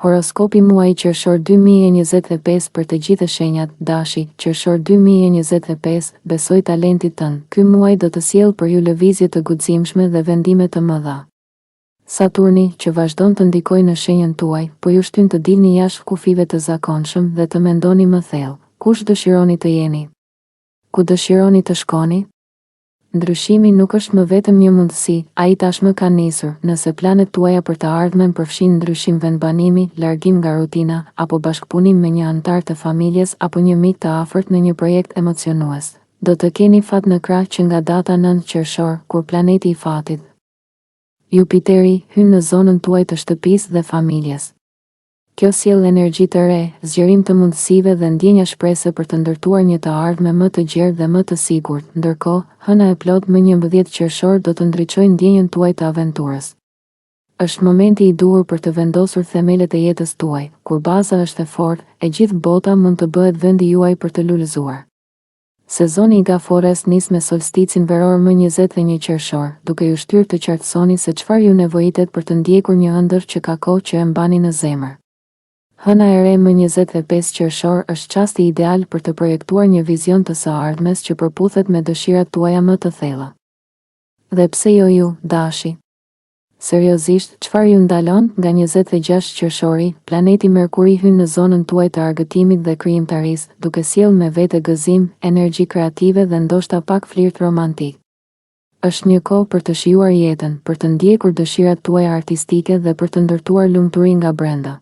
Horoskopi muaji qershor 2025 për të gjithë shenjat, Dashi, qershor 2025, besoji talentit tënd, ky muaj do të sjellë për ju lëvizje të guximshme dhe vendime të mëdha. Saturni, që vazhdon të ndikojë në shenjën tuaj, po ju shtyn të dilni jashtë kufijve të zakonshëm dhe të mendoni më thellë. Kush dëshironi të jeni? Ku dëshironi të shkoni? Ndryshimi nuk është më vetëm një mundësi, ai tashmë ka nisur. Nëse planet tuaja për të ardhmen përfshijnë ndryshim vendbanimi, largim nga rutina, apo bashkëpunim me një anëtar të familjes apo një mik të afërt në një projekt emocionues, do të keni fat në krah që nga data nëntë qershor, kur planeti i fatit, Jupiteri, hyn në zonën tuaj të shtëpisë dhe familjes. Kjo sjell energji të re, zgjerim të mundësive dhe ndjenja shprese për të ndërtuar një të ardhme më të gjerë dhe më të sigurt. Ndërkohë, hëna e plotë më 11 qershor do të ndriçojë ndjenjën tuaj të aventurës. Është momenti i duhur për të vendosur themelet e jetës tuaj. Kur baza është e fortë, e gjithë bota mund të bëhet vendi juaj për të lulëzuar. Sezoni i gaforres nis me solsticin veror më 21 qershor, duke ju shtyrë të qartësoni se çfarë ju nevojitet për të ndjekur një ëndërr që ka kohë që e mbani në zemër. Hëna e re më 25 qershor është çasti ideal për të projektuar një vizion të së ardhmes që përputhet me dëshirat tuaja më të thella. Dhe pse jo ju, Dashi? Seriozisht, çfarë ju ndalon? Nga 26 qershori, planeti Merkuri hyn në zonën tuaj të argëtimit dhe krijimtarisë, duke sjellë me vete gëzim, energji kreative dhe ndoshta pak flirt romantik. Është një kohë për të shijuar jetën, për të ndjekur dëshirat tuaja artistike dhe për të ndërtuar lumturi nga brenda.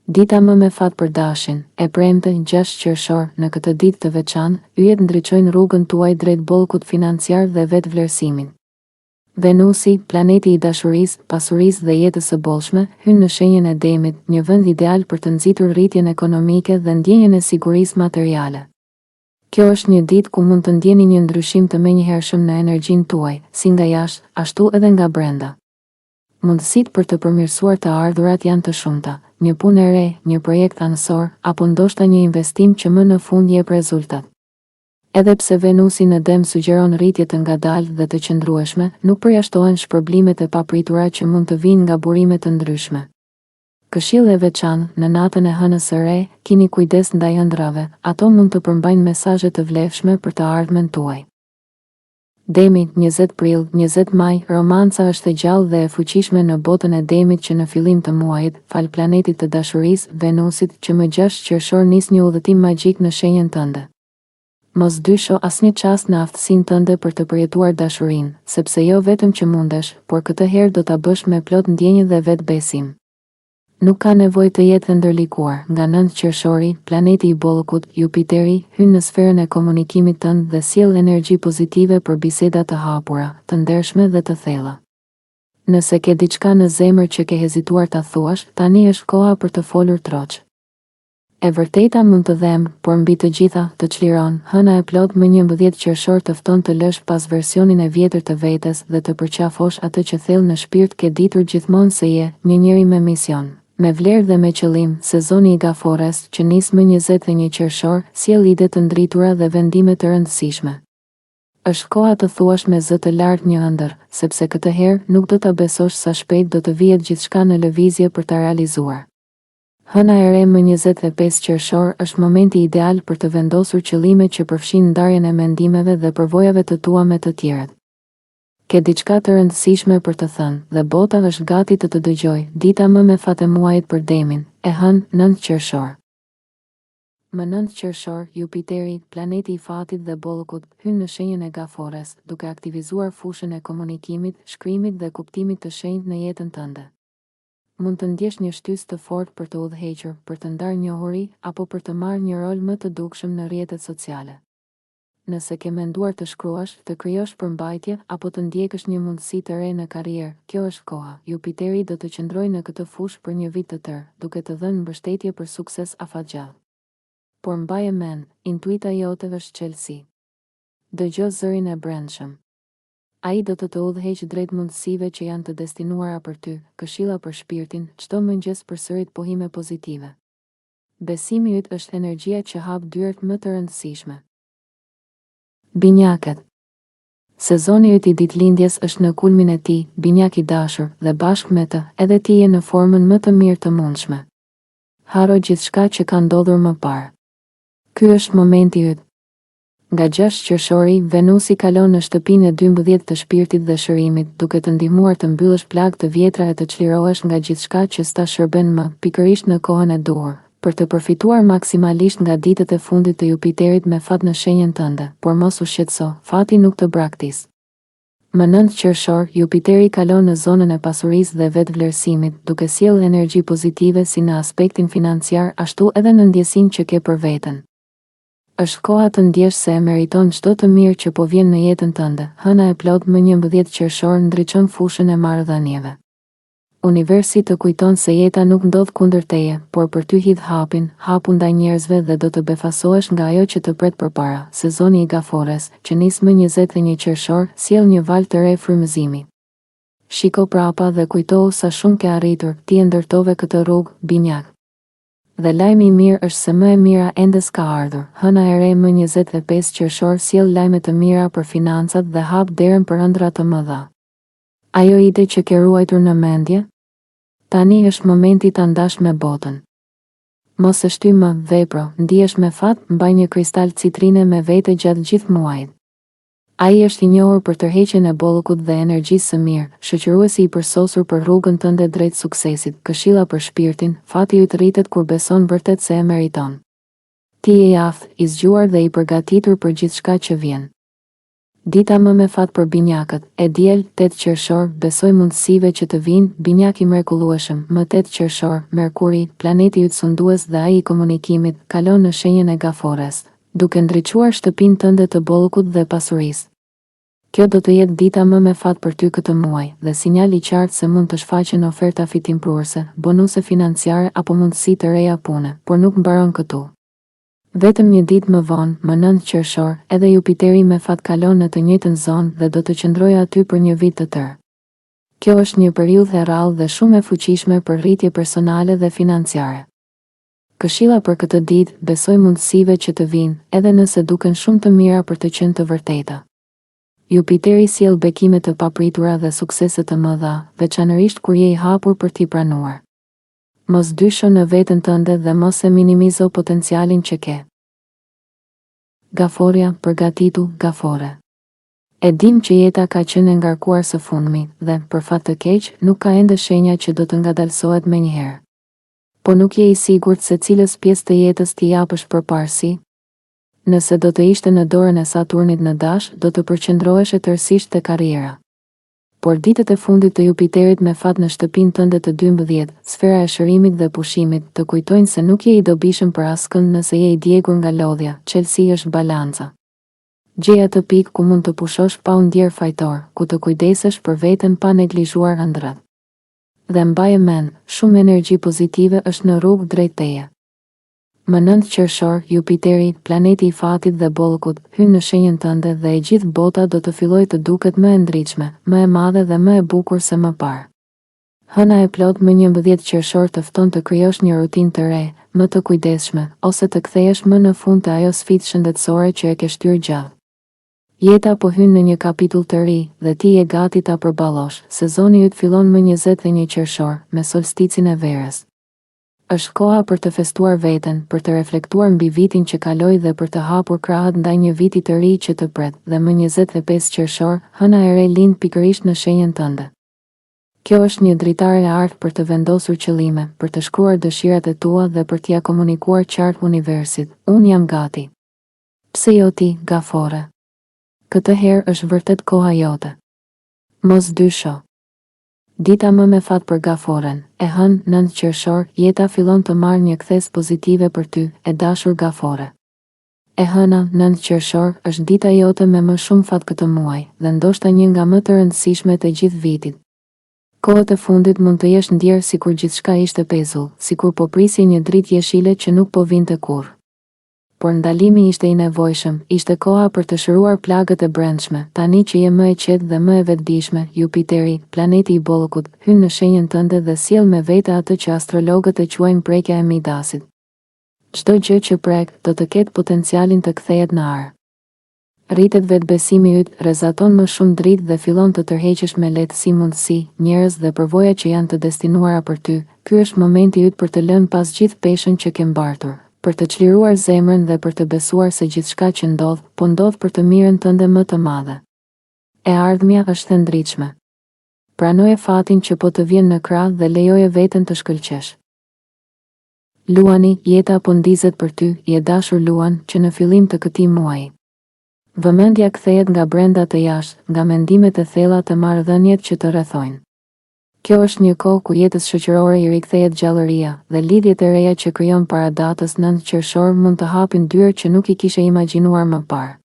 Dita më me fat për Dashin, e premte, 6 qershor, në këtë ditë të veçantë, yjet ndriçojnë rrugën tuaj drejt bollëkut financiar dhe vetëvlerësimit. Venusi, planeti i dashurisë, pasurisë dhe jetës së bollshme, hyn në shenjën e Demit, një vend ideal për të nxitur rritjen ekonomike dhe ndjenjën e sigurisë materiale. Kjo është një ditë ku mund të ndjeni një ndryshim të menjëhershëm në energjinë tuaj, si nga jashtë, ashtu edhe nga brenda. Mundësitë për të përmirësuar të ardhurat janë të shumta, një punë e re, një projekt anësor, apo ndoshta një investim që më në fund jep rezultat. Edhe pse Venusi në Dem sugjeron rritje të ngadaltë dhe të qëndrueshme, nuk përjashtohen shpërblimet e papritura që mund të vijnë nga burime të ndryshme. Këshillë e veçantë, në natën e hënës së re, kini kujdes ndaj ëndrrave, ato mund të përmbajnë mesazhe të vlefshme për të ardhmen tuaj. Demi, 20 prill, 20 maj, Romanca është e gjallë dhe e fuqishme në botën e Demit që në fillim të muajit, falë planetit të dashurisë, Venusit, që më 6 qershor nis një udhëtim magjik në shenjën tënde. Mos dysho asnjë çast në aftësinë tënde për të përjetuar dashurinë, sepse jo vetëm që mundesh, por këtë herë do ta bësh me plot ndjenjë dhe vetëbesim. Nuk ka nevojë të jetë e ndërlikuar, nga 9 qershori, planeti i bollëkut, Jupiteri, hyn në sferën e komunikimit tënd dhe sjell energji pozitive për biseda të hapura, të ndershme dhe të thella. Nëse ke diçka në zemër që ke hezituar ta thuash, tani është koha për të folur troç. E vërteta mund të dhemb, por mbi të gjitha, të çliron. Hëna e plotë më 11 qershor të fton të lësh pas versionin e vjetër të vetes dhe të përqafosh atë që thellë në shpirt ke ditur gjithmonë se je, një njeri me mision, me vlerë dhe me qëllim. Sezoni i gaforres, që nis më 21 qershor, sjell ide të ndritura dhe vendime të rëndësishme. Është koha të thuash me zë të lartë një ëndërr, sepse këtë herë nuk do ta besosh sa shpejt do të vihet gjithçka në lëvizje për ta realizuar. Hëna e re më 25 qershor është momenti ideal për të vendosur qëllime që përfshijnë ndarjen e mendimeve dhe përvojave të tua me të tjerët. Ke diçka të rëndësishme për të thënë, dhe bota është gati të të dëgjojë, dita më me fat e muajit për Demin, e hënë, 9 qershor. Më 9 qershor, Jupiteri, planeti i fatit dhe bollëkut, hyn në shenjën e Gaforres, duke aktivizuar fushën e komunikimit, shkrimit dhe kuptimit të shenjtë në jetën tënde. Mund të ndjesh një shtysë të fortë për të udhëhequr, për të ndarë njohuri, apo për të marrë një rol më të dukshëm në rrjetet sociale. Nëse ke menduar të shkruash, të krijosh përmbajtje, apo të ndjekësh një mundësi të re në karrierë, kjo është koha. Jupiteri do të qëndrojë në këtë fushë për një vit të tërë, duke të dhënë mbështetje për sukses afatgjatë. Por mbaje mend, intuita jote është çelësi. Dëgjo zërin e brendshëm. Ai do të të udhëheqë drejt mundësive që janë të destinuara për ty, këshilla për shpirtin, çdo mëngjes përsërit pohime pozitive. Besimi yt është energjia që hap dyert më të rëndësishme. Binjaket. Sezoni yt i ditëlindjes është në kulmin e tij, binjak i dashur, dhe bashkë me të, edhe ti je në formën më të mirë të mundshme. Harro gjithçka që ka ndodhur më parë. Ky është momenti yt. Nga 6 qershori, Venusi kalon në shtëpinë e 12 të shpirtit dhe shërimit, duke të ndihmuar të mbyllësh plagë të vjetra e të çlirohesh nga gjithçka që s'ta shërben më, pikërisht në kohën e duhur. Për të përfituar maksimalisht nga ditët e fundit të Jupiterit me fat në shenjën tënde, por mos u shqetëso, fati nuk të braktis. Më 9 qershor, Jupiteri kalon në zonën e pasurisë dhe vetëvlerësimit, duke sjellë energji pozitive si në aspektin financiar ashtu edhe në ndjesinë që ke për veten. Është koha të ndjesh se e meriton çdo të mirë që po vjen në jetën tënde. Hëna e plotë më 11 qershor ndriçon fushën e marrëdhënieve. Universi të kujton se jeta nuk ndodh kundër teje, por për ty hidh hapin, hapu ndaj njerëzve dhe do të befasohesh nga ajo që të pret përpara. Sezoni i Gaforres, që nis më 21 qershor, sjell një valë të re frymëzimi. Shiko prapa dhe kujtohu sa shumë ke arritur, ti e ndërtove këtë rrugë, binjak. Dhe lajmi i mirë është se më e mira ende s'ka ardhur. Hëna e re më 25 qershor sjell lajme të mira për financat dhe hap derën për ëndrra të mëdha. Ajo ide që ke ruajtur në mendje? Tani është momenti ta ndash me botën. Mos e shty më, vepro, ndihesh me fat, mbaj një kristal citrine me vete gjatë gjithë muajit. Ai është i njohur për tërheqjen e bollëkut dhe energjisë së mirë, shoqëruesi i përsosur për rrugën tënde drejt suksesit, këshilla për shpirtin, fati yt rritet kur beson vërtet se e meriton. Ti je i aftë, i zgjuar dhe i përgatitur për gjithçka që vjen. Dita më me fat për binjakët, e diel, 8 qershor, besoj mundësive që të vijnë, binjak i mrekullueshëm, më 8 qershor, Merkuri, planeti yt sundues dhe ai i komunikimit, kalon në shenjën e Gaforres, duke ndriçuar shtëpinë tënde të bollëkut dhe pasurisë. Kjo do të jetë dita më me fat për ty këtë muaj, dhe sinjal i qartë se mund të shfaqen oferta fitimprurëse, bonuse financiare apo mundësi të reja pune, por nuk mbaron këtu. Vetëm një ditë më vonë, më 9 qershor, edhe Jupiteri me fat kalon në të njëjtën zonë dhe do të qëndrojë aty për një vit të tërë. Kjo është një periudhë e rrallë dhe shumë e fuqishme për rritje personale dhe financiare. Këshilla për këtë ditë, besoj mundësive që të vijnë, edhe nëse duken shumë të mira për të qenë të vërteta. Jupiteri sjell bekime të papritura dhe suksese të mëdha, veçanërisht kur je i hapur për t'i pranuar. Mos dysho në veten tënde dhe mos e minimizo potencialin që ke. Gaforrja, përgatitu, gaforre. E dimë që jeta ka qenë e ngarkuar së fundmi dhe, për fat të keq, nuk ka ende shenja që do të ngadalësohet menjëherë. Po nuk je i sigurt se cilës pjesë të jetës t'i japësh përparësi? Nëse do të ishte në dorën e Saturnit në Dash, do të përqendroheshe tërësisht te karriera. Por ditët e fundit të Jupiterit me fat në shtëpinë tënde të 12, sfera e shërimit dhe pushimit, të kujtojnë se nuk je i dobishëm për askënd nëse je i djegur nga lodhja, çelësi është balanca. Gjej atë pikë ku mund të pushosh pa u ndjerë fajtor, ku të kujdesesh për veten pa neglizhuar ëndrrat. Dhe mbaje mend, shumë energji pozitive është në rrugë drejt teje. Më 9 qershor, Jupiteri, planeti i fatit dhe bollëkut, hyn në shenjën tënde dhe e gjithë bota do të fillojë të duket më e ndritshme, më e madhe dhe më e bukur se më parë. Hëna e plotë më 11 qershor të fton të krijosh një rutinë të re, më të kujdesshme, ose të kthehesh më në fund te ajo sfidë shëndetësore që e ke shtyrë gjatë. Jeta po hyn në një kapitull të ri, dhe ti je gati ta përballosh. Sezoni yt fillon më 21 qershor, me solsticin e verës. Është koha për të festuar veten, për të reflektuar mbi vitin që kaloi dhe për të hapur krahët ndaj një viti të ri që të pret, dhe më 25 qershor, hëna e re lind pikërisht në shenjën tënde. Kjo është një dritare e artë për të vendosur qëllime, për të shkruar dëshirat e tua dhe për t'ia komunikuar qartë universit, unë jam gati. Pse jo ti, Gaforre? Këtë herë është vërtet koha jote. Mos dysho. Dita më me fat për Gaforren, e hënë, 9 qershor, jeta fillon të marrë një kthesë pozitive për ty, e dashur Gaforre. E hëna, 9 qershor, është dita jote me më shumë fat këtë muaj, dhe ndoshta një nga më të rëndësishmet e gjithë vitit. Kohët e fundit mund të jesh ndjerë sikur gjithçka ishte pezull, sikur po prisje një dritë jeshile që nuk po vinte kurrë. Por ndalimi ishte i nevojshëm, ishte koha për të shëruar plagët e brendshme, tani që je më e qetë dhe më e vetëdijshme, Jupiteri, planeti i bollëkut, hyn në shenjën tënde dhe sjell me vete atë që astrologët e quajnë prekja e Midasit. Çdo gjë që prek, do të ketë potencialin të kthehet në ar. Rritet vetëbesimi yt, rrezaton më shumë dritë dhe fillon të tërheqësh me lehtësi mundësi, njerëz dhe përvoja që janë të destinuara për ty. Ky është momenti yt për të lënë pas gjithë peshën që ke mbartur, për të çliruar zemrën dhe për të besuar se gjithçka që ndodh, po ndodh për të mirën tënde më të madhe. E ardhmja është e ndritshme. Pranoje fatin që po të vjen në krah dhe lejoje veten të shkëlqesh. Luani, jeta po ndizet për ty, e dashur Luan, që në fillim të këtij muaji. Vëmendja kthehet nga brenda te jashtë, nga mendimet e thella te marrëdhëniet që të rrethojnë. Kjo është një kohë ku jetës shoqërore i rikthehet gjallëria, dhe lidhjet e reja që krijon para datës 9 qershor mund të hapin dyer që nuk i kishe imagjinuar më parë.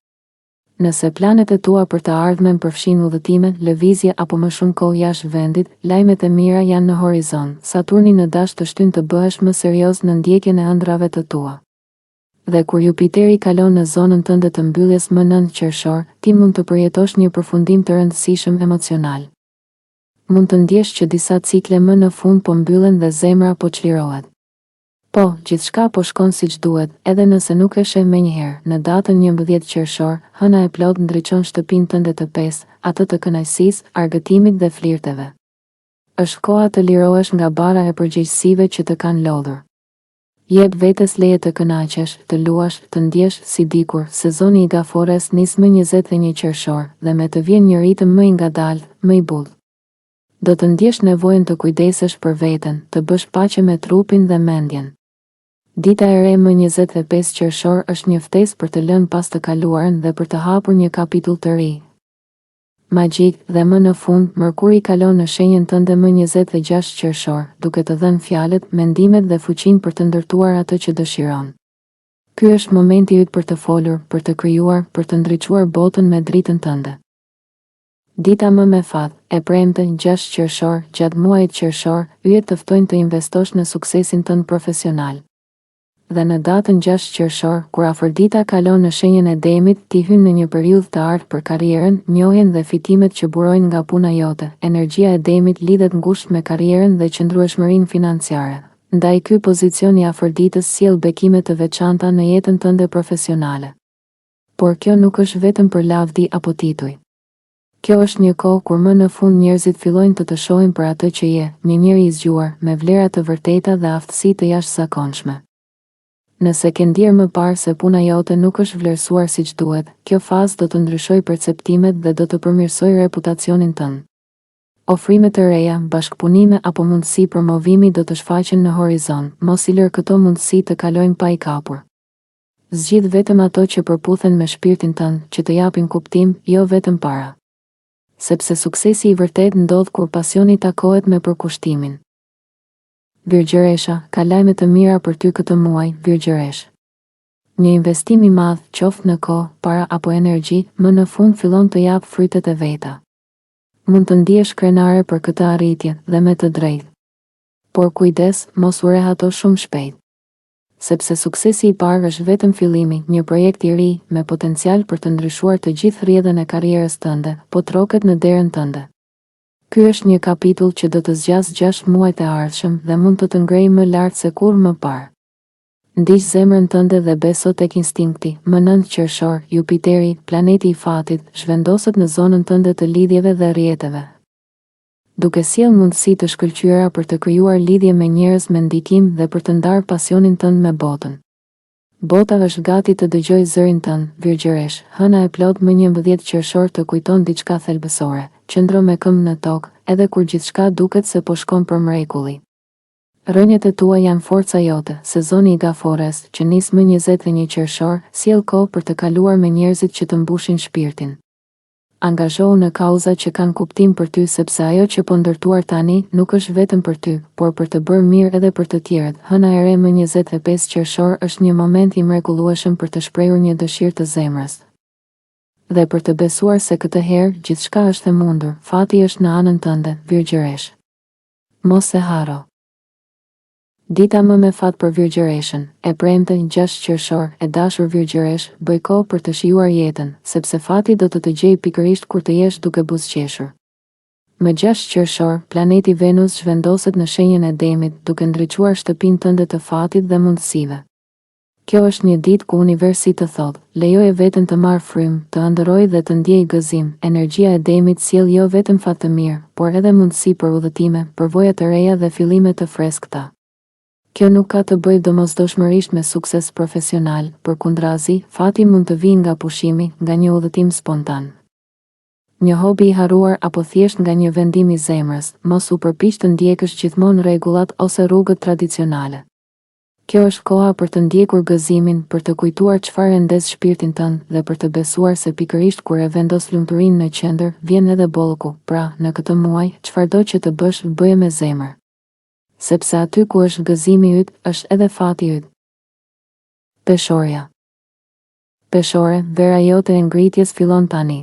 Nëse planet e tua për të ardhmen përfshijnë udhëtime, lëvizje apo më shumë kohë jashtë vendit, lajmet e mira janë në horizont. Saturni në Dash të shtyn të bëhesh më serioz në ndjekjen e ëndrrave të tua. Dhe kur Jupiteri kalon në zonën tënde të mbylljes më 9 qershor, ti mund të përjetosh një përfundim të rëndësishëm emocional. Mund të ndjesh që disa cikle më në fund po mbyllen dhe zemra po çlirohet. Po, gjithçka po shkon siç duhet, edhe nëse nuk e sheh menjëherë. Në datën 11 qershor, hëna e plotë ndriçon shtëpinë tënde të pestë, atë të kënaqësisë, argëtimit dhe flirteve. Është koha të lirohesh nga barra e përgjegjësive që të kanë lodhur. Jep vetes leje të kënaqesh, të luash, të ndjesh si dikur. Sezoni i gaforres nis më 21 qershor, dhe me të vjen një ritëm më i ngadaltë, më i butë. Do të ndjesh nevojën të kujdesesh për veten, të bësh paqe me trupin dhe mendjen. Dita e re më 25 qershor është një ftesë për të lënë pas të kaluarën dhe për të hapur një kapitull të ri. Magjik, dhe më në fund, Mërkuri kalon në shenjën tënde më 26 qershor, duke të dhënë fjalët, mendimet dhe fuqinë për të ndërtuar atë që dëshiron. Ky është momenti yt për të folur, për të krijuar, për të ndriçuar botën me dritën tënde. Dita më me fat, e premte, 6 qershor, gjatë muajit qershor, yjet të ftojnë të investosh në suksesin tënd profesional. Dhe në datën 6 qershor, kur Afërdita kalon në shenjën e Demit, ti hyn në një periudhë të artë për karrierën, njohjen dhe fitimet që burojnë nga puna jote. Energjia e Demit lidhet ngushtë me karrierën dhe qëndrueshmërinë financiare. Ndaj ky pozicion i Afërditës sjell bekime të veçanta në jetën tënde profesionale. Por kjo nuk është vetëm për lavdi apo tituj. Kjo është një kohë kur më në fund njerëzit fillojnë të të shohin për atë që je, një njeri i zgjuar, me vlera të vërteta dhe aftësi të jashtëzakonshme. Nëse ke ndjerë më parë se puna jote nuk është vlerësuar siç duhet, kjo fazë do të ndryshojë perceptimet dhe do të përmirësojë reputacionin tënd. Ofrime të reja, bashkëpunime apo mundësi promovimi do të shfaqen në horizont, mos i lër këto mundësi të kalojnë pa i kapur. Zgjidh vetëm ato që përputhen me shpirtin tënd, që të japin kuptim, jo vetëm para. Sepse suksesi i vërtetë ndodh kur pasioni takohet me përkushtimin. Virgjëresha, ka lajme të mira për ty këtë muaj, Virgjëreshë. Një investim i madh, qoftë në kohë, para apo energji, më në fund fillon të japë frytet e veta. Mund të ndihesh krenare për këtë arritje, dhe me të drejtë. Por kujdes, mos u rehato shumë shpejt. Sepse suksesi i parë është vetëm fillimi, një projekt i ri, me potencial për të ndryshuar të gjithë rrjedhën e karrierës tënde, po troket në derën tënde. Ky është një kapitull që do të zgjasë 6 muajt e ardhshëm dhe mund të të ngrejë më lart se kurrë më parë. Ndiq zemrën tënde dhe beso tek instinkti. Më 9 qershor, Jupiteri, planeti i fatit, zhvendoset në zonën tënde të lidhjeve dhe rrjeteve, duke sjellë mundësi të shkëlqyera për të krijuar lidhje me njerëz me ndikim dhe për të ndarë pasionin tënd me botën. Bota është gati të dëgjojë zërin tënd, Virgjëreshë. Hëna e plotë më 11 qershor të kujton diçka thelbësore, qëndro me këmbë në tokë, edhe kur gjithçka duket se po shkon për mrekulli. Rrënjët e tua janë forca jote, sezoni i gaforres, që nis më 21 qershor, sjell kohë për të kaluar me njerëzit që të mbushin shpirtin. Angazhohu në kauza që kanë kuptim për ty sepse ajo që po ndërtuar tani nuk është vetëm për ty, por për të bërë mirë edhe për të tjerët. Hëna e re më 25 qershor është një moment i mrekullueshëm për të shprehur një dëshirë të zemrës. Dhe për të besuar se këtë herë gjithçka është e mundur, fati është në anën tënde, Virgjëreshë. Mos e harro. Dita më me fat për Virgjëreshën, e premte, 6 qershor, e dashur Virgjëreshë, bëj kohë për të shijuar jetën, sepse fati do të të gjejë pikërisht kur të jesh duke buzëqeshur. Më 6 qershor, planeti Venus zhvendoset në shenjën e Demit, duke ndriçuar shtëpinë tënde të fatit dhe mundësive. Kjo është një ditë ku universi të thotë, lejoje veten të marrë frymë, të ëndërrojë dhe të ndjejë gëzim. Energjia e Demit sjell jo vetëm fat të mirë, por edhe mundësi për udhëtime, përvoja të reja dhe fillime të freskëta. Kjo nuk ka të bëjë domosdoshmërisht me sukses profesional, përkundrazi, fati mund të vijë nga pushimi, nga një udhëtim spontan. Një hobi i harruar apo thjesht nga një vendim i zemrës, mos u përpiq të ndjekësh gjithmonë rregullat ose rrugët tradicionale. Kjo është koha për të ndjekur gëzimin, për të kujtuar çfarë e ndez shpirtin tënd dhe për të besuar se pikërisht kur e vendos lumturinë në qendër, vjen edhe bollëku. Pra, në këtë muaj, çfarëdo që të bësh, bëje me zemër. Sepse aty ku është gëzimi yt, është edhe fati yt. Peshorja. Peshore, vera jote e ngritjes fillon tani.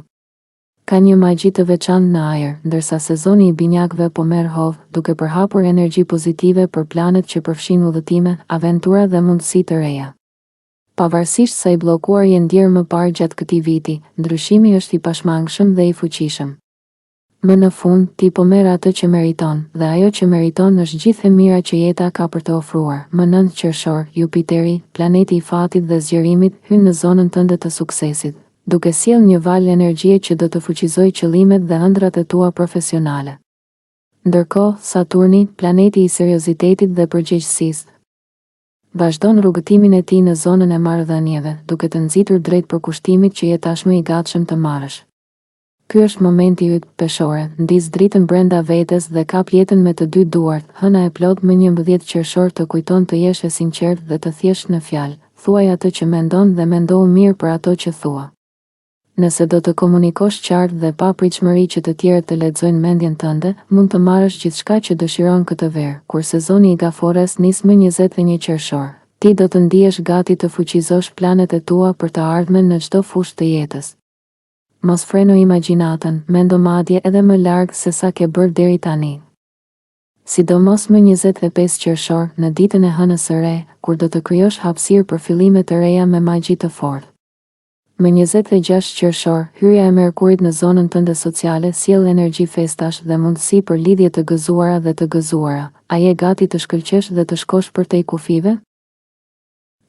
Ka një magji të veçantë në ajër, ndërsa sezoni i binjakëve po merr hov, duke përhapur energji pozitive për planet që përfshijnë udhëtime, aventura dhe mundësi të reja. Pavarësisht sa i bllokuar je ndjerë më parë gjatë këtij viti, ndryshimi është i pashmangshëm dhe i fuqishëm. Më në fund, ti po merr atë që meriton, dhe ajo që meriton është gjithë e mira që jeta ka për të ofruar. Më 9 qershor, Jupiteri, planeti i fatit dhe zgjerimit, hyn në zonën tënde të suksesit. Duke sjellë një valë energjie që do të fuqizojë qëllimet dhe ëndrrat e tua profesionale. Ndërkohë, Saturni, planeti i seriozitetit dhe përgjegjësisë, vazhdon rrugëtimin e tij në zonën e marrëdhënieve, duke të nxitur drejt përkushtimit që je tashmë i gatshëm të marrësh. Ky është momenti yt, Peshore, ndiz dritën brenda vetes dhe kap jetën me të dy duart, hëna e plotë më 11 qershor të kujton të jesh e sinqertë dhe të thjeshtë në fjalë. Thuaj atë që mendon dhe mendohu mirë për ato që thua. Nëse do të komunikosh qartë dhe pa pritshmëri që të tjerët të lexojnë mendjen tënde, mund të marrësh gjithçka që dëshiron këtë verë, kur sezoni i gaforres nis më 21 qershor. Ti do të ndihesh gati të fuqizosh planet e tua për të ardhmen në çdo fushë të jetës. Mos freno imagjinatën, mendo madje edhe më larg se sa ke bërë deri tani. Sidomos më 25 qershor, në ditën e hënës së re, kur do të krijosh hapësirë për fillime të reja me magji të fortë. Më 26 qershor, hyrja e Merkurit në zonën tënde sociale sjell energji festash dhe mundësi për lidhje të gëzuara dhe të gëzuara. A je gati të shkëlqesh dhe të shkosh përtej kufijve?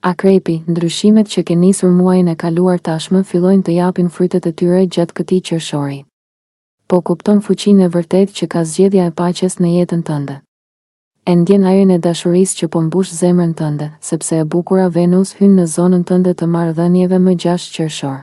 Akrepi, ndryshimet që ke nisur muajin e kaluar tashmë fillojnë të japin frytet e tyre gjatë këtij qershori. Po kupton fuqinë e vërtetë që ka zgjedhja e paqes në jetën tënde. E ndjen ajrin e dashurisë që po mbush zemrën tënde, sepse e bukura Venus hyn në zonën tënde të marrëdhënieve më 6 qershor.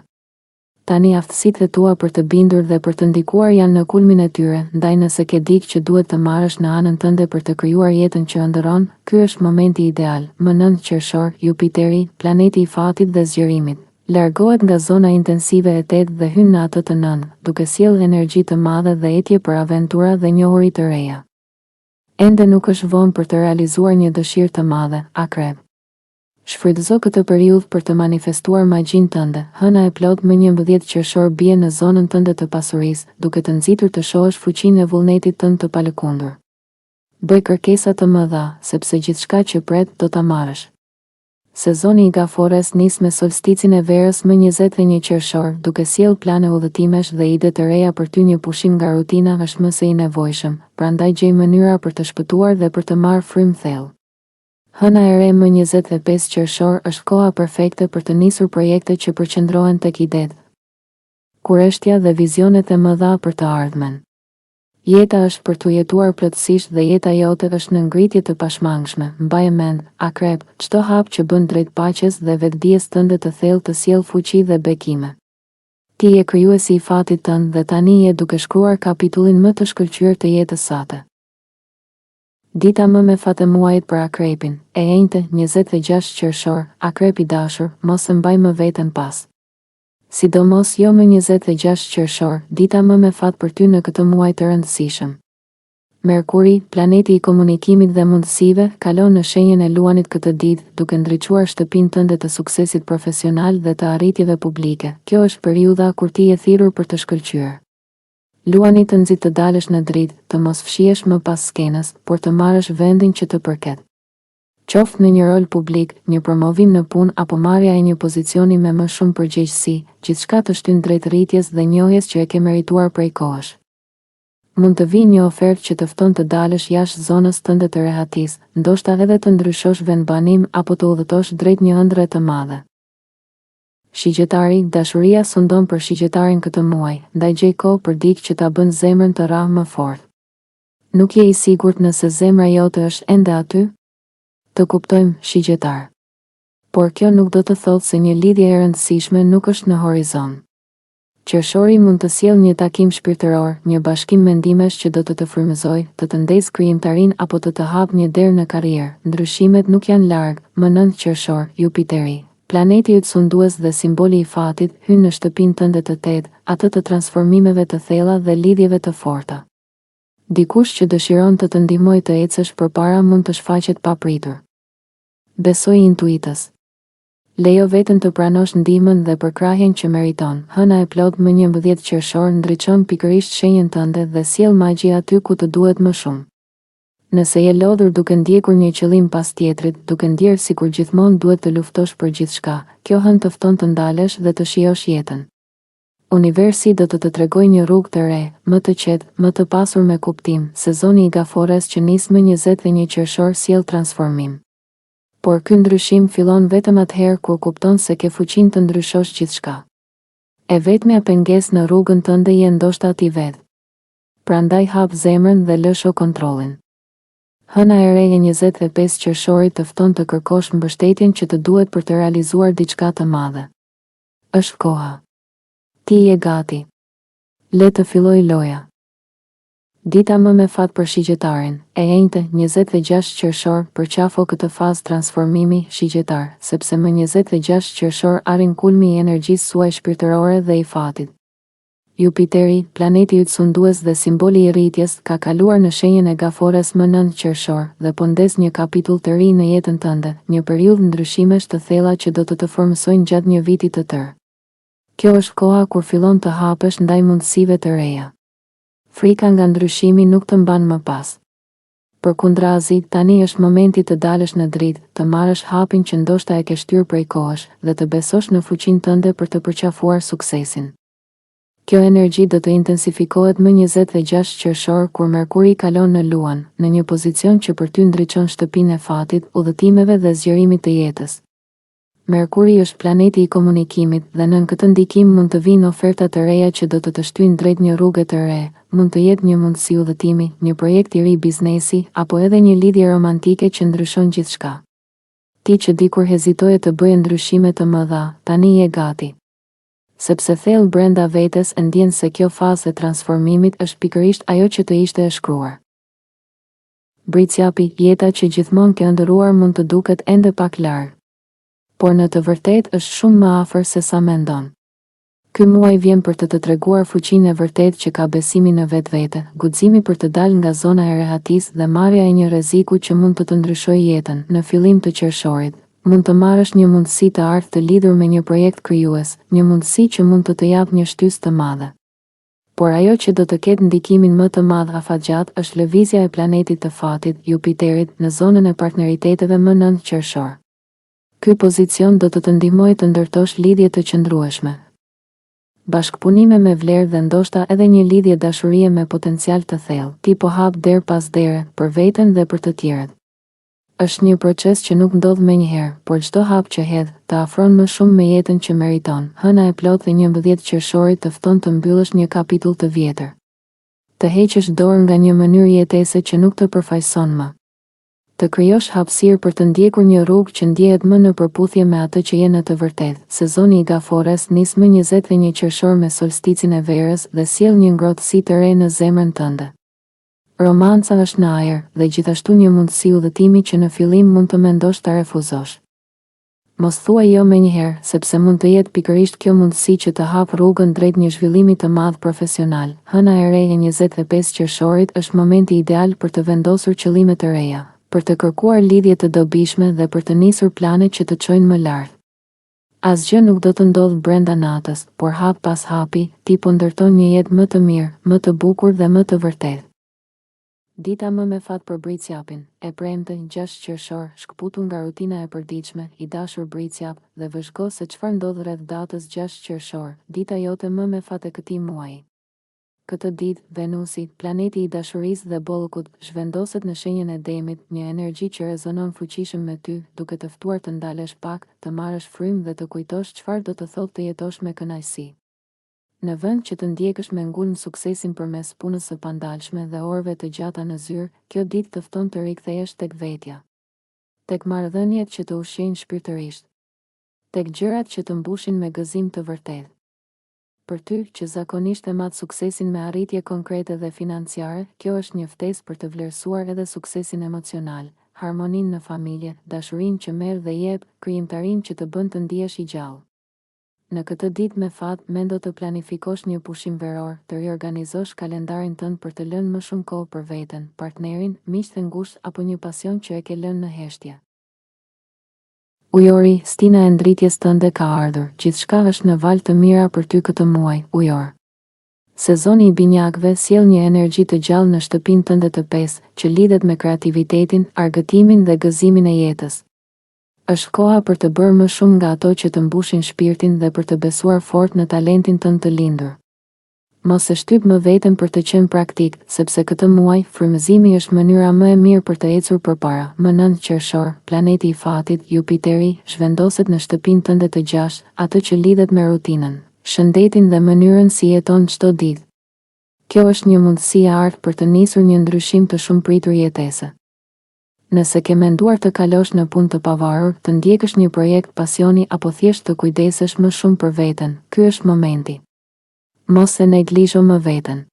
Tani aftësitë e tua për të bindur dhe për të ndikuar janë në kulmin e tyre, ndaj nëse ke dikë që duhet të marrësh në anën tënde për të krijuar jetën që ëndërron, ky është momenti ideal. Më 9 qershor, Jupiteri, planeti i fatit dhe zgjerimit, Largohet nga zona intensive e tetë dhe hyn në atë të nëntë, duke sjellë energji të madhe dhe etje për aventura dhe njohuri të reja. Ende nuk është vonë për të realizuar një dëshirë të madhe, Akrep. Shfrytëzo këtë periudhë për të manifestuar magjinë tënde, hëna e plotë më 11 qershor bie në zonën tënde të pasurisë, duke të nxitur të shohësh fuqinë e vullnetit tënd të palëkundur. Bëj kërkesa të mëdha, sepse gjithçka që pret, do ta marrësh. Sezoni i gaforres nis me solsticin e verës më 21 qershor, duke sjellë plane udhëtimesh dhe ide të reja për ty një pushim nga rutina është më se i nevojshëm, prandaj gjej mënyra për të shpëtuar dhe për të marrë frymë thellë. Hëna e re më 25 qershor është koha perfekte për të nisur projekte që përqendrohen tek idetë, kureshtja dhe vizionet e mëdha për të ardhmen. Jeta është për t'u jetuar plotësisht dhe jeta jote është në ngritje të pashmangshme, mbaje mend, Akrep, çdo hap që bën drejt paqes dhe vetëdijes tënde të thellë të sjell fuqi dhe bekime. Ti je krijuesi i fatit tënd dhe tani je duke shkruar kapitullin më të shkëlqyer të jetës sate. Dita më me fat e muajit për Akrepin, e enjte, 26 qershor, Akrep i dashur, mos e mbaj më veten pas. Sidomos jo më 26 qershor, dita më me fat për ty në këtë muaj të rëndësishëm. Merkuri, planeti i komunikimit dhe mundësive, kalon në shenjën e Luanit këtë ditë, duke ndriçuar shtëpinë tënde të suksesit profesional dhe të arritjeve publike. Kjo është periudha kur ti je thirrur për të shkëlqyer. Luani të nxit të dalësh në dritë, të mos fshihesh më pas skenës, por të marrësh vendin që të përket. Qoftë në një rol publik, një promovim në punë apo marrja e një pozicioni me më shumë përgjegjësi, gjithçka të shtyn drejt rritjes dhe njohjes që e ke merituar prej kohësh. Mund të vijë një ofertë që të fton të dalësh jashtë zonës tënde të rehatisë, ndoshta edhe të ndryshosh vendbanim apo të udhëtosh drejt një ëndrre të madhe. Shigjetari, dashuria sundon për shigjetarin këtë muaj, ndaj gjej kohë për dikë që ta bën zemrën të rrahë më fort. Nuk je i sigurt nëse zemra jote është ende aty? Të kuptojmë, shigjetar. Por kjo nuk do të thotë se një lidhje e rëndësishme nuk është në horizont. Qershori mund të sjellë një takim shpirtëror, një bashkim mendimesh që do të të frymëzojë, të të ndezë krijimtarinë apo të të hapë një derë në karrierë. Ndryshimet nuk janë larg, më 9 qershor, Jupiteri, planeti yt sundues dhe simboli i fatit, hyn në shtëpinë tënde të tetë, atë të transformimeve të thella dhe lidhjeve të forta. Dikush që dëshiron të të ndihmojë të ecësh përpara mund të shfaqet papritur. Besoji intuitës. Lejo veten të pranosh ndihmën dhe përkrahjen që meriton. Hëna e plotë më 11 qershor ndriçon pikërisht shenjën tënde dhe sjell magji aty ku të duhet më shumë. Nëse je lodhur duke ndjekur një qëllim pas tjetrit, duke ndjerë sikur gjithmonë duhet të luftosh për gjithçka, kjo hënë të fton të ndalesh dhe të shijosh jetën. Universi do të të tregojë një rrugë të re, më të qetë, më të pasur me kuptim, sezoni i gaforres që nis më 21 qershor sjell transformim. Por ky ndryshim fillon vetëm atëherë kur kupton se ke fuqinë të ndryshosh gjithçka. E vetmja pengesë në rrugën tënde je ndoshta ti vetë. Prandaj hap zemrën dhe lësho kontrollin. Hëna e re e 25 qershorit të fton të kërkosh mbështetjen që të duhet për të realizuar diçka të madhe. Është koha. Ti je gati. Le të fillojë loja. Dita më me fat për Shigjetarin, e enjte, 26 qershor, përqafo këtë fazë transformimi, Shigjetar, sepse më 26 qershor arrin kulmi i energjisë suaj shpirtërore dhe i fatit. Jupiteri, planeti yt sundues dhe simboli i rritjes, ka kaluar në shenjën e Gaforres më 9 qershor, dhe po ndez një kapitull të ri në jetën tënde, një periudhë ndryshimesh të thella që do të të formësojnë gjatë një viti të tërë. Kjo është koha kur fillon të hapesh ndaj mundësive të reja. Frika nga ndryshimi nuk të mban më pas. Përkundrazi, tani është momenti të dalësh në dritë, të marrësh hapin që ndoshta e ke shtyrë prej kohësh, dhe të besosh në fuqinë tënde për të përqafuar suksesin. Kjo energji do të intensifikohet më 26 qershor kur Merkuri kalon në Luan, në një pozicion që për ty ndriçon shtëpinë e fatit, udhëtimeve dhe zgjerimit të jetës. Merkuri është planeti i komunikimit dhe nën këtë ndikim mund të vijnë oferta të reja që do të të shtyjnë drejt një rruge të re, mund të jetë një mundësi udhëtimi, një projekt i ri biznesi, apo edhe një lidhje romantike që ndryshon gjithçka. Ti që dikur hezitoje të bëje ndryshime të mëdha, tani je gati. Sepse thellë brenda vetes e ndjen se kjo fazë e transformimit është pikërisht ajo që të ishte e shkruar. Bricjapi, jeta që gjithmonë ke ëndërruar mund të duket ende pak larg. Por në të vërtetë është shumë më afër se sa mendon. Ky muaj vjen për të të treguar fuqinë e vërtetë që ka besimi në vetvete, guximi për të dalë nga zona e rehatisë dhe marrja e një rreziku që mund të të ndryshojë jetën. Në fillim të qershorit, mund të marrësh një mundësi të artë të lidhur me një projekt krijues, një mundësi që mund të të japë një shtysë të madhe. Por ajo që do të ketë ndikimin më të madh afatgjatë është lëvizja e planetit të fatit, Jupiterit, në zonën e partneriteteve më 9 qershor. Ky pozicion do të të ndihmojë të ndërtosh lidhje të qëndrueshme, bashkëpunime me vlerë dhe ndoshta edhe një lidhje dashurie me potencial të thellë. Ti po hap derë pas dere, për veten dhe për të tjerët. Është një proces që nuk ndodh menjëherë, por çdo hap që hedh, të afron më shumë me jetën që meriton. Hëna e plotë e 11 qershorit të fton të mbyllësh një kapitull të vjetër. Të heqësh dorë nga një mënyrë jetese që nuk të përfaqëson më. Të krijosh hapësirë për të ndjekur një rrugë që ndjehet më në përputhje me atë që je në të vërtetë. Sezoni i Gaforres nis më 21 qershor me solsticin e verës dhe sjell një ngrohtësi të re në zemrën tënde. Romanca është në ajër, dhe gjithashtu një mundësi udhëtimi që në fillim mund të mendosh ta refuzosh. Mos thuaj jo menjëherë, sepse mund të jetë pikërisht kjo mundësi që të hapë rrugën drejt një zhvillimi të madh profesional. Hëna e re e 25 qershorit është momenti ideal për të vendosur qëllime të reja, për të kërkuar lidhje të dobishme dhe për të nisur plane që të çojnë më lart. Asgjë nuk do të ndodhë brenda natës, por hap pas hapi, ti po ndërton një jetë më të mirë, më të bukur dhe më të vërtetë. Dita më me fat për Bricjapin, e premte, 6 qershor, shkëputu nga rutina e përditshme, i dashur Bricjap, dhe vëzhgo se çfarë ndodh rreth datës 6 qershor, dita jote më me fat e këtij muaji. Këtë ditë, Venusi, planeti i dashurisë dhe bollëkut, zhvendoset në shenjën e Demit, një energji që rezonon fuqishëm me ty, duke të ftuar të ndalesh pak, të marrësh frymë dhe të kujtosh çfarë do të thotë të jetosh me kënaqësi. Në vend që të ndjekësh me ngulm suksesin përmes punës së pandalshme dhe orëve të gjata në zyrë, kjo ditë të fton të rikthehesh tek vetja. Tek marrëdhëniet që të ushqejnë shpirtërisht. Tek gjërat që të mbushin me gëzim të vërtetë. Për ty, që zakonisht e mat suksesin me arritje konkrete dhe financiare, kjo është një ftesë për të vlerësuar edhe suksesin emocional, harmoninë në familje, dashurinë që merr dhe jep, krijimtarinë që të bën të ndihesh i gjallë. Në këtë ditë me fat, mendo të planifikosh një pushim veror, të riorganizosh kalendarin tënd për të lënë më shumë kohë për veten, partnerin, miqtë e ngushtë apo një pasion që e ke lënë në heshtje. Ujori, stina e ndritjes tënde ka ardhur, gjithçka është në valë të mira për ty këtë muaj, Ujor. Sezoni i Binjakëve sjell një energji të gjallë në shtëpinë tënde të pestë, që lidhet me kreativitetin, argëtimin dhe gëzimin e jetës. Është koha për të bërë më shumë nga ato që të mbushin shpirtin dhe për të besuar fort në talentin tënd të lindur. Mos e shtyp më veten për të qenë praktik, sepse këtë muaj, frymëzimi është mënyra më e mirë për të ecur përpara. Më 9 qershor, planeti i fatit, Jupiteri, zhvendoset në shtëpinë tënde të gjashtë, atë që lidhet me rutinën, shëndetin dhe mënyrën si jeton çdo ditë. Kjo është një mundësi e artë për të nisur një ndryshim të shumëpritur jetese. Nëse ke menduar të kalosh në punë të pavarur, të ndjekësh një projekt pasioni apo thjesht të kujdesesh më shumë për veten, ky është momenti. Mos e neglizho më veten.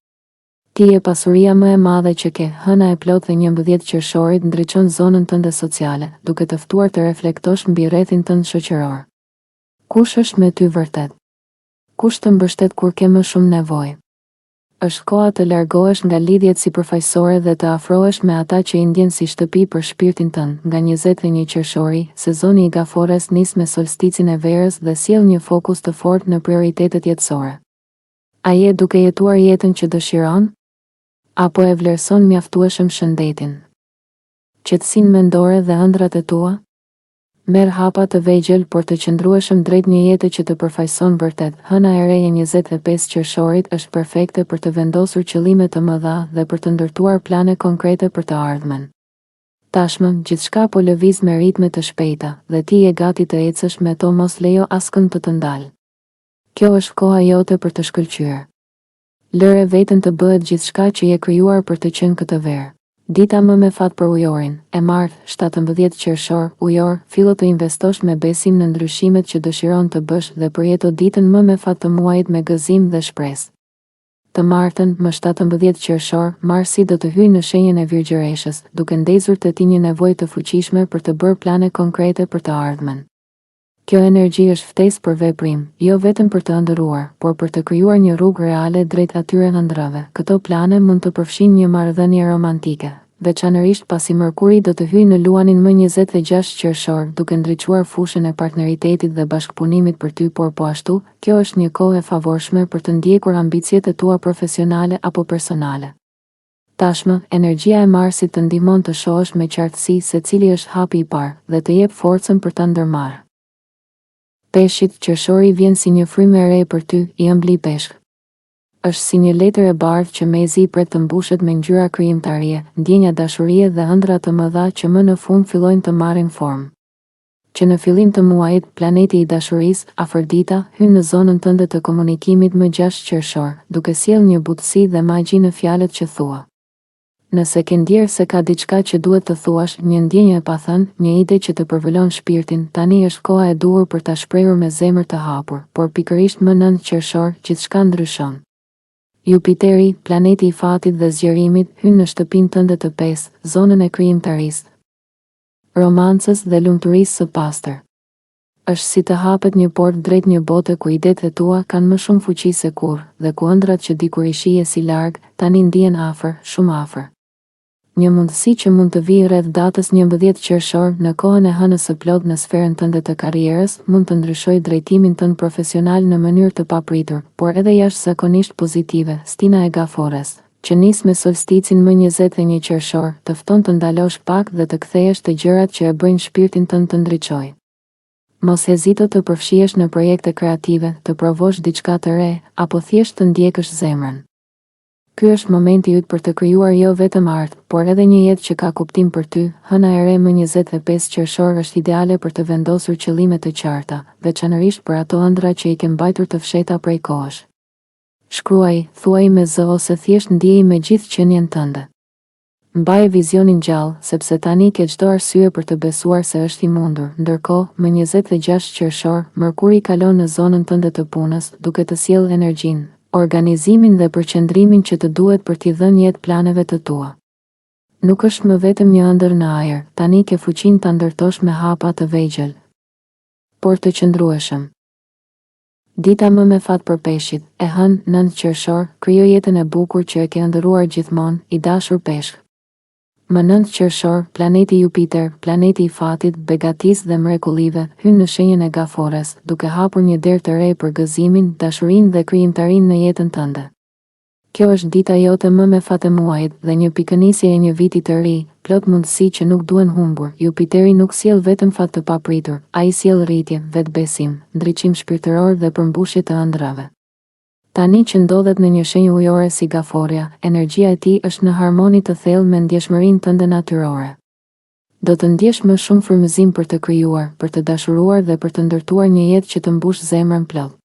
Ti je pasuria më e madhe që ke, hëna e plotë e 11 qershorit ndriçon zonën tënde sociale, duke të ftuar të reflektosh mbi rrethin tënd shoqëror. Kush është me ty vërtet? Kush të mbështet kur ke më shumë nevojë? Është koha të largohesh nga lidhjet sipërfaqësore dhe të afrohesh me ata që i ndjen si shtëpi për shpirtin tënd. Nga 21 qershori, sezoni i Gaforres nis me solsticin e verës dhe sjell një fokus të fortë në prioritetet jetësore. A je duke jetuar jetën që dëshiron? Apo e vlerëson mjaftueshëm shëndetin, qetësinë mendore dhe ëndrrat e tua? Merr hapa të vegjël por të qëndrueshëm drejt një jete që të përfaqëson vërtet. Hëna e re e 25 qershorit është perfekte për të vendosur qëllime të mëdha dhe për të ndërtuar plane konkrete për të ardhmen. Tashmë, gjithçka po lëviz me ritme të shpejta, dhe ti je gati të ecësh me to mos lejo askënd të të ndalë. Kjo është koha jote për të shkëlqyer. Lëre veten të bëhet gjithçka që je krijuar për të qenë këtë verë. Dita më me fat për Ujorin, e martë, 17 qershor, Ujor, fillo të investosh me besim në ndryshimet që dëshiron të bësh dhe përjeto ditën më me fat të muajit me gëzim dhe shpresë. Të martën, më 17 qershor, Marsi do të hyjë në shenjën e Virgjëreshës, duke ndezur te ti një nevojë të fuqishme për të bërë plane konkrete për të ardhmen. Kjo energji është ftesë për veprim, jo vetëm për të ëndërruar, por për të krijuar një rrugë reale drejt atyre ëndrrave. Këto plane mund të përfshijnë një marrëdhënie romantike, veçanërisht pasi Mërkuri do të hyjë në Luanin më 26 qershor, duke ndriçuar fushën e partneritetit dhe bashkëpunimit për ty por po ashtu, kjo është një kohë e favorshme për të ndjekur ambiciet e tua profesionale apo personale. Tashmë, energjia e Marsit të ndihmon të shohësh me qartësi se cili është hapi i parë, dhe të jep forcën për ta ndërmarrë. Peshqit, qershori vjen si një frymë e re për ty, i ëmbli peshk. Është si një letër e bardhë që mezi pret të mbushet me ngjyra krijimtarie, ndjenja dashurie dhe ëndrra të mëdha që më në fund fillojnë të marrin formë. Që në fillim të muajit, planeti i dashurisë, Afërdita, hyn në zonën tënde të komunikimit më 6 qershor, duke sjellë një butësi dhe magji në fjalët që thua. Nëse ke ndjerë se ka diçka që duhet të thuash, një ndjenjë e pathënë, një ide që të përvëlon shpirtin, tani është koha e duhur për ta shprehur me zemër të hapur, por pikërisht më 9 qershor, gjithçka ndryshon. Jupiteri, planeti i fatit dhe zgjerimit, hyn në shtëpinë tënde të pestë, zonën e krijimtarisë, romancës dhe lumturisë së pastër. Është si të hapet një portë drejt një bote ku idetë e tua kanë më shumë fuqi se kurrë, dhe ku ëndrrat që dikur i shihje si larg, tani ndihen afër, shumë afër. Një mundësi që mund të vijë rreth datës 11 qershor, në kohën e hënës së plotë në sferën tënde të karrierës, mund të ndryshojë drejtimin tënd profesional në mënyrë të papritur, por edhe jashtëzakonisht pozitive, stina e gaforres. Që nis me solsticin më 21 qershor, të fton të ndalosh pak dhe të kthehesh te gjërat që e bëjnë shpirtin tënd të ndriçojë. Mos hezito të përfshihesh në projekte kreative, të provosh diçka të re, apo thjesht të ndjekësh zemrën. Ky është momenti yt për të krijuar jo vetëm art, por edhe një jetë që ka kuptim për ty. Hëna e re më 25 qershor është ideale për të vendosur qëllime të qarta, veçanërisht për ato ëndrra që i ke mbajtur të fshehta prej kohësh. Shkruaji, thuaji me zë ose thjesht ndjeji me gjithë qenien tënde. Mbaje vizionin gjallë, sepse tani ke çdo arsye për të besuar se është i mundur. Ndërkohë, më 26 qershor, Mërkuri kalon në zonën tënde të punës, duke të sjellë energjinë, organizimin dhe përqendrimin që të duhet për t'i dhënë jetë planeve të tua. Nuk është më vetëm një ëndërr në ajër, tani ke fuqinë ta ndërtosh me hapa të vegjël, por të qëndrueshëm. Dita më me fat për Peshqit, e hënë, 9 qershor, krijo jetën e bukur që e ke ëndërruar gjithmonë, i dashur Peshk. Më 9 qershor, planeti Jupiter, planeti i fatit, begatisë dhe mrekullive, hyn në shenjën e Gaforres, duke hapur një derë të re për gëzimin, dashurinë dhe krijimtarinë në jetën tënde. Kjo është dita jote më me fat e muajit dhe një pikënisje e një viti të ri, plot mundësi që nuk duhen humbur. Jupiteri nuk sjell vetëm fat të papritur, ai sjell rritje, vetëbesim, ndriçim shpirtëror dhe përmbushje të ëndrrave. Tani që ndodhet në një shenjë ujore si Gaforrja, energjia e tij është në harmoni të thellë me ndjeshmërinë tënde natyrore. Do të ndjesh më shumë frymëzim për të krijuar, për të dashuruar dhe për të ndërtuar një jetë që të mbush zemrën plot.